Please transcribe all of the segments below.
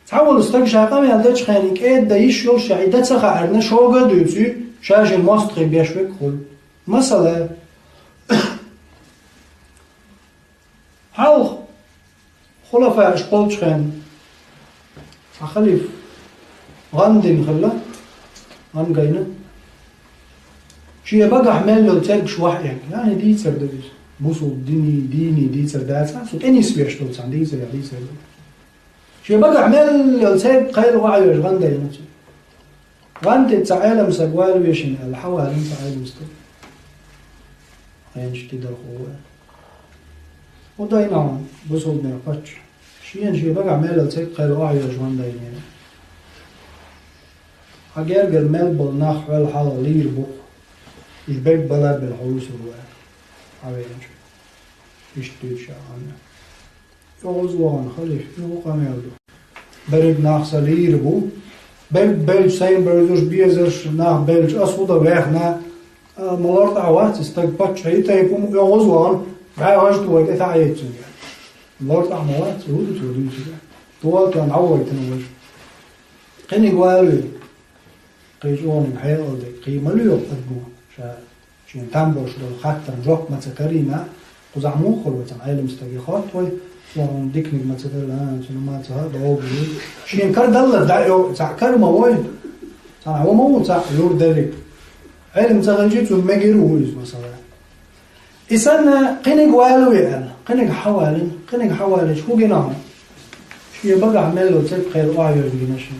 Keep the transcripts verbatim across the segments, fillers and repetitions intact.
Цхьа волу стаг ша къамел дечу хенахь кӀеда дан йиш йолуш, и дан ца хаьарна, шога а дуьйцуьйту, ша шен мостагӀий беш верг хуьлу. Масала, хьалха, хулафааш болчу хенахь, цхьа халифа гӀан дина хилла, гӀан гайна. Шен багахь мел йолу цергаш охьаэгна, яъни дийцар ду иза. Бусул дини, дийне дийцар дацахь, цу тӀе нисвеш долу цхьана дийцар, я дийцар ду. Шен багахь мел йолу церг кхайла охьайоьжу гӀан дайна цо. ГӀан тӀе цхьа Ӏелам стаг вала вешина аьлла, хьавалина цхьа Ӏелам стаг. Хьенаш тидархо ву аьлла. ХӀун дайна хьуна, бусулбанийн паччахь? Шена шен багахь мел йолу церг кхайла охьайоьжу гӀан дайна. Хьан гергара мел болу нах хьол хьалха лийр бу-кх. Уьш берг бала а белла хьо вуьсур ву аьлла. Хьан веанчу. Иштта дуьйцуш а гӀан. ЧӀогӀа вахана халифа, и хӀун къамел ду? Берриг нах сан лийр бу. Берг белча, сайн бевзаш, безаш нах белча, ас хӀун дан вехна, а, ма лартӀахь вац и стаг, паччахьан тайпа хӀума, чӀогӀа вахана, бӀе гӀаж тухуьйту тӀе таӀийта цуьнга. ЛартӀахь ма вац, хӀун ду цо дуьйцург? Тола тӀе дӀавахийтина важа. Кхиниг валаве. Кхин чӀогӀаниг хьекъал дерг, кхин ма лоьху адамо ша шена там болуш долу хаттарна жоп ма ца карийна, кхузахь муха хуьлу вай цхьана Ӏелам стаге хатта вай, цо хьуна диканиг ма ца делла, а, цуьнан ма ца хаьа, догӀу ю. Шена кара даллалц дӀа а йо, цхьаъ кара ма вой, цхьана хӀума ма ву цхьаъ юр дерриг. Ӏелам ца хилча, цунна мегар а ву иза, масала. И санна, кхиниг валаве аьлла, кхиниг хьавалийна, кхиниг хьавалийча, хӀун гина хьуна? Шен багахь мел йолу церг кхайла охьайоьжна гина шена.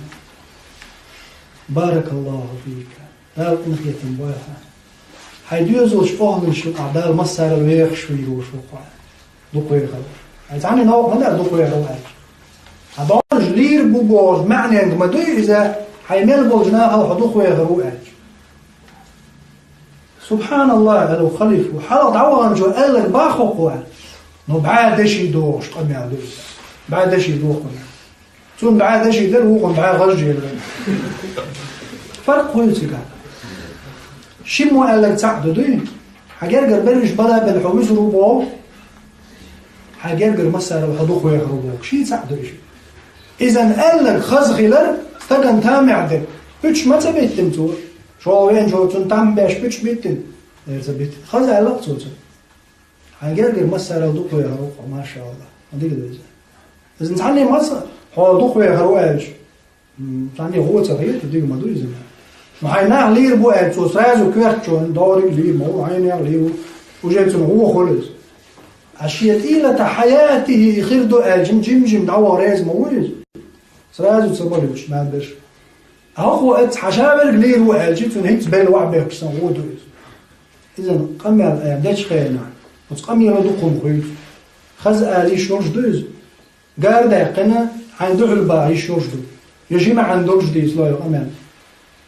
Баракаллаху фика. Дала къинхетам бойла хьан. Хьайн доьзалш охьалуш ю, ахь Дала массарал вехаш вийр ву шу хьо. Дукха вехар. Хьайн цхьанна новкъа ма дац дукха вехар ву аьлча. Хьан догӀанаш лийр бу бохуш маьӀненга ма дуй иза, хьайн мел болчу нахал хьо дукха вехар ву аьлча. Субханаллах, аьлла халифа, хьалха дӀаваханчо аьлларг боху хьуна аьлла. Ну, бӀе деши дохуш къамел ду иза. БӀе деши доху хьуна. Цунна бӀе деши дара, вукхунна бӀе гӀаж елира. Фаркъ хуьлу цигахь. Шиммо аьлларг цхьаъ ду дуй? Хьан гергара берриш бала а белла хьо вуьсур ву боху? Хьан гергара массарал хьо дукха вехар ву боху? Ши цхьаъ ду иза. Иза аьлларг хаза хилар стагана тамехь дерг. Пуьчаш ма ца биттина цо? ШолгӀа веанчо цунна там беш пуьчаш биттина? Эр ца биттина. Хаза аьлла-кх цо цунна. Хьан гергара массарал дукха вехар ву хьо, машаАллах. Ма дика ду иза. Иза цхьанне маца хьо дукха вехар ву аьлча, м, цхьанне гӀо ца хета, дика ма ду иза. Ну, хьайн нах лийр бу аьлча, цо сразу коьртачо, догӀург лийр ма ву, хьайнех лийр ву. Уже цунна гӀо хуьлу иза. А шен тӀелата хьаятихӀи хир ду аьлча, жим-жим дӀаваха реза ма ву иза. Сразу ца балуьйтуш, наб берш. А хӀокхо эцца хьан ша верг лийр ву аьлча, цунна хӀинцца белла ваӀ бехкаш санна гӀо ду иза. Иза къамел эр дечу хенахь, оцу къамело дукха хӀума хуьйцу. Хаза ала йиш йолуш ду иза. Гар даьккхина, хьайн дуьхьал баха йиш йолуш ду. Я жимаӀан долуш дийцало и къамел.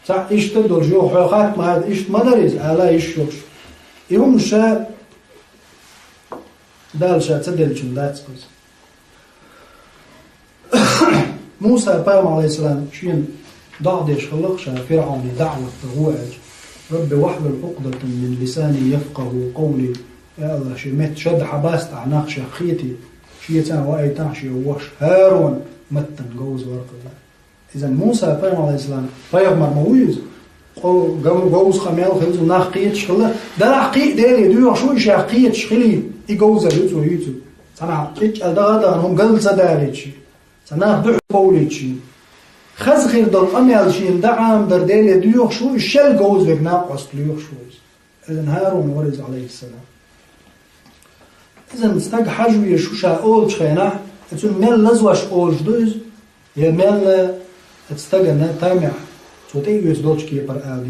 Цхьаъ иштта долуш, йо, хьо хатта ма хьаьда, иштта ма дара иза, ала йиш йолуш. И хӀума ша Дала ша ца деллачун дац иза. Муса пайхамар, алейхиссалам, шена догӀа деш хилла-кх ша ФирӀауне даӀват дан гӀо аьлча: «Рабби вахьлул Ӏукъдатан мин лисани яфкъаху къавли». Я АллахӀ, шен меттан шад хьабаста ахь нах шех кхетий, шеца а ваийтахь шен воша ХӀарун маттана говза вара-кх иза. Иза Муса пайхамар, алейхиссалам, пайхамар ма ву иза? Къо-, гов-, говза къамел хилла цо, нах кхеташ хилла. Делахь кхин а Деле доьхуш ву и шех кхеташ хилийта, и говзалла ю цо юьйцург. Цхьанхьа кӀиччӀал даха а дахана хӀума галла ца далийташ, цхьа нах дуьхьал бовлийташ. Хаза хир долу къамел шена дан Ӏамадар Деле доьхуш ву иза, шел говза верг накъост лоьхуш ву иза. Иза ХӀарун вара иза, алейхиссалам. Иза стаг хьажа везаш ву ша олучу хенахь, цунна мел лазош олуш ду иза, я мел оцу стагана тамехь, цо тӀеоьцу долчу кепара ала деза.